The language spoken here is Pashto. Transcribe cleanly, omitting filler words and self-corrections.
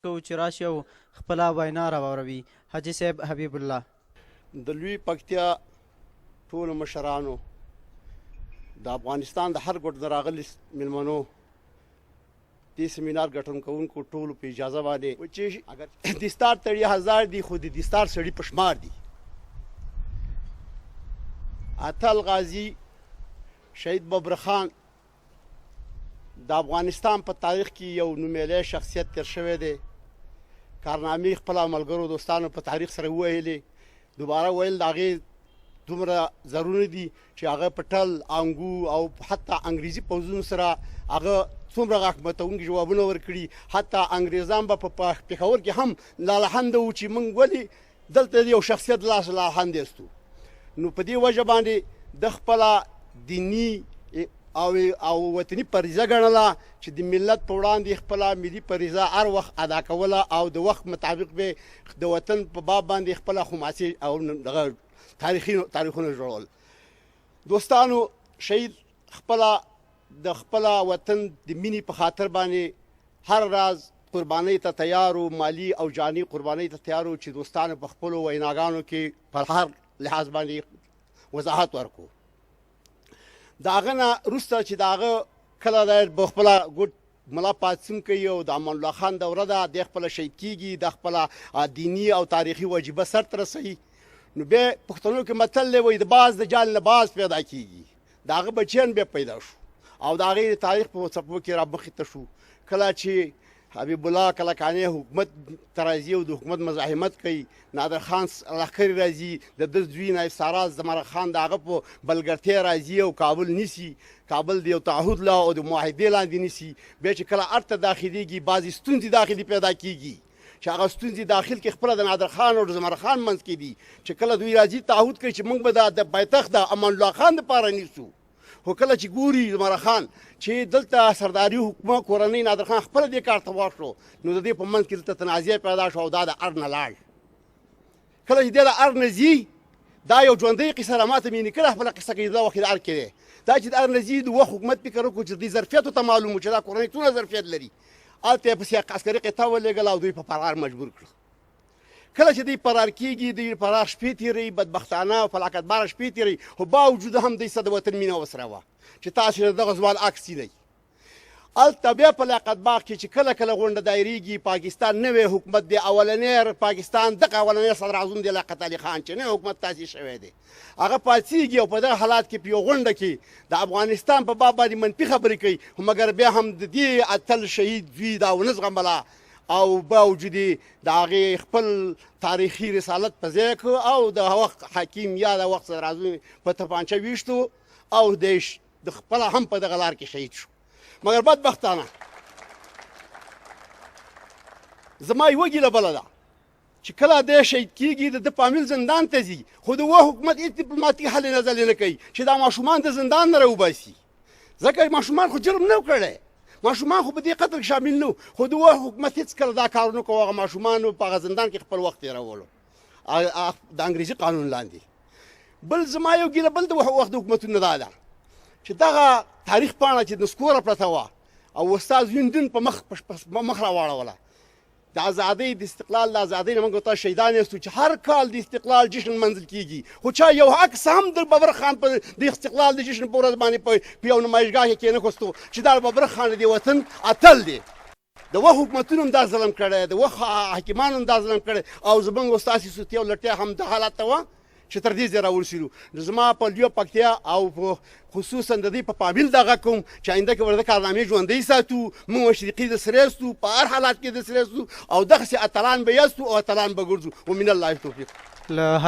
کوو چې راشي او خپله وینا راواوروي. حاجي صاحب حبیب الله. د لوی پکتیا ټولو مشرانو، د افغانستان د هر ګوټ نه راغلي میلمنو، دې سیمینار ګټون کوونکو ټولو په اجازه باندې چې اگر دستار تړي هزار دي، خو د دستار سړي په شمار دي. اتل غازی شهید ببرخان د افغانستان په تاریخ کې یو نومیالی شخصیت تیر شوی دی. کارنامې خپل ملګرو دوستانو په تاریخ سره وویلې، دوباره ویل د هغې دومره ضروري دي چې هغه په ټل انګو او حتی انګریزي پوځونو سره هغه څومره غاښ ماتونکي جوابونه ورکړي. حتی انګریزان به په پېښور کې هم لالهنده وو چې موږ ولې دلته یو شخصیت لاس لالهند یاستو. نو په دې وجه باندې د خپله دیني او وطني فریضه ګڼله چې د ملت په وړاندې خپله ملي فریضه هر وخت ادا کوله او د وخت مطابق به د وطن په باب باندې خپله خماسې او دغه تاریخي تاریخونه جوړول. دوستانو، شهید خپله د خپله وطن د مینې په خاطر باندې هر راز قربانۍ ته تیار و، مالي او جاني قربانۍ ته تیار و چې دوستانو په خپلو ویناګانو کې پر هر لحاظ باندې وضاحت ورکو. د هغه نه وروسته چې د هغه کله دی په خپله ګوټ ملا پاڅون کوي او د امان الله خان دوره ده، دی خپله شهید کیږي، د خپله دیني او تاریخي وجیبه سر ته رسوي. نو بیا پښتنو کې متل دی، وایي د باز د جال نه باز پیدا کیږي. د هغه بچیان بیا پیدا شو او د هغې د تاریخ په څپو کې را مخې ته شو. کله چې حبیب الله کلکانی حکومت ته راځي او د حکومت مزاحمت کوي، نادر خان لښکرې راځي، د ده زوی نایب سارا زمرک خان د هغه په بلګرتیا راځي او کابل نیسي. کابل د یو تعهد له او د معاهدې لاندې نیسي. بیا چې کله ارګ ته داخلېږي، بعضې ستونزې داخلي پیدا کیږي چې هغه ستونزې داخل کې خپله د نادر خان او د زمرک خان منځ کې دي چې کله دوی راځي تعهد کوي چې موږ به د پایتخت د امان الله خان دپاره نیسو. خو کله چې ګوري زمرک خان چې دلته سرداري حکومت کورنۍ نادر خان خپله دې کار ته ورشو، نو د دې په منځ کې دلته تنازعه پیدا شو او دا د ارګ نه لاړ. کله چې دی د ارګ نه ځي، دا یو ژوندۍ قصه ده، ماته مې نیکه خپله قصه کوي، دا وخت د ارګ کې دی. دا چې د ارګ نه ځي، د وخت حکومت فکر وکړو چې د دې ظرفیتو ته معلوم و چې دا کورنۍ څومره ظرفیت لري، هلته یې پسې عسکري قطعه ولېږله او دوی په فرار مجبور کړل. کله چې دوی فرار کیږي، دوی فرار شپې تېروي، بدبختانه او فلاکتباره شپې تېروي، خو باوجود هم دوی څه د وطن مینه ورسره وه چې تاسو د دغه ځوان عکس وینئ. هلته بیا په لیاقت باغ کې چې کله کله غونډه دایریږي، پاکستان نوی حکومت دی، اولنی پاکستان دغه اولنی صدراعظم دی لیاقت علي خان چې نوی حکومت تاسیس شوی دی، هغه پاڅیږي او په دغه حالات کې په یو غونډه کې د افغانستان په باب باندې منفي خبرې کوي، خو مګر بیا هم د دې اتل شهید زوی دا ونه زغمله او باوجود د هغې خپل تاریخي رسالت په ځای کړ او د وخت حاکم یا د وخت صدراعظم په تپانچه ویشتو او دی د خپله هم په دغه لار کې شهید شو. مګر بدبختانه زما یوه ګیله بله ده چې کله دی شهید کیږي، د ده فامیل زندان ته ځي، خو د وخت حکومت هېڅ دیپلوماتیک هلې نه ځلې نه کوي چې دا ماشومان د زندان نه راوباسي، ځکه ماشومان خو جرم نه کړی، ماشومان خو په دې قتل کې شامل نه، خو د وخت حکومت هېڅکله دا کار نه کوو. هغه ماشومانو په هغه زندان کې خپل وخت تېرولو د انګریزي قانون لاندې. بل زما یو ګیله بل د وخت د حکومتونو دا ده چې دغه تاریخ پاڼه چې نسکوره پرته وه او استاد یوندون په مخ په مخ راواړوله، د ازادۍ د استقلال د ازادۍ نه موږ ته شهیدان یاستو چې هر کال د استقلال جشن منځل کیږي، خو چا یو عکس هم د ببر خان په د استقلال د جشن په ورځ باندې په یو نمایشګاه کې کېنښوستو چې دا ببر خان د وطن اتل دی. د وخت حکومتونو هم دا ظلم کړی، د وخت حاکمانو هم دا ظلم کړی او زمونږ او ستاسې سوتي او لټیا هم دا حالت ته وه چې تر دې ځایه راورسېدو. نو زما په لویه پکتیا او په خصوصا د دې په پامیل دا غږ کوم چې آینده کې ورته کارنامې ژوندۍ ساتو، موږ مشرقي د سره یاستو، په هر حالت کې د سره یاستو او دغسې اتلان به یاستو او اتلان به ګرځو. ومن الله توفیق. له